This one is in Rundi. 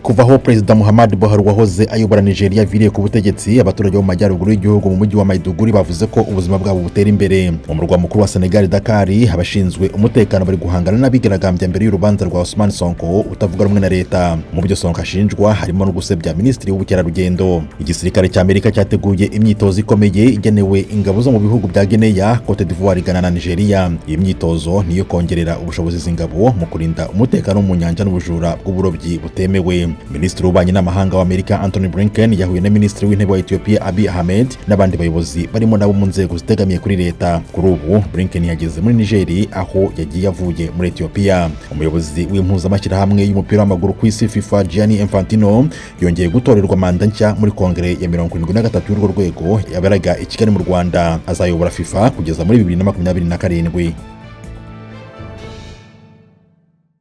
Kuva aho Perezida Muhammadu Buhari wahoze ayobora Nigeria aviriye ku butegetsi, abaturage bo mu majyaruguru y'igihugu mu mujyi wa Maiduguri bavuze ko ubuzima bwabo butera imbere. Mu murwa mukuru wa Senegal, Dakar, abashinzwe umutekano bari guhangana n'abigaragambya mbere y'urubanza rwa Ousmane Sonko utavuga rumwe na leta. Mu byo Sonko ashinjwa harimo no gusebya minisitiri w'ubukerarugendo. Igisirikare cya Amerika cyateguye imyitozo ikomeye igenewe ingabo zo mu bihugu bya Guinea, Cote d'Ivoire, Ghana na Nigeria. Iyi myitozo niyo kongerera ubushobozi izi ngabo mu kurinda umutekano mu nyanja n'ubujura bw'uburobyi butemewe. Minisitiri w'ububanyi n'amahanga wa Amerika, Antony Blinken, yahuye na Minisitiri w'Intebe wa Ethiopia, Abiy Ahmed, n'abandi bayobozi barimo nabo mu nzego zitegamiye kuri leta. Kuri ubu Blinken yageze muri Niger aho yagiye avuye muri Ethiopia. Umuyobozi w'impuzamashyirahamwe y'umupira w'amaguru ku isi, FIFA, Gianni Infantino, yongeye gutorerwa manda nshya muri kongere ya 73 y'urwo rwego yaberaga i Kigali mu Rwanda. Azayobora FIFA kugeza muri 2027.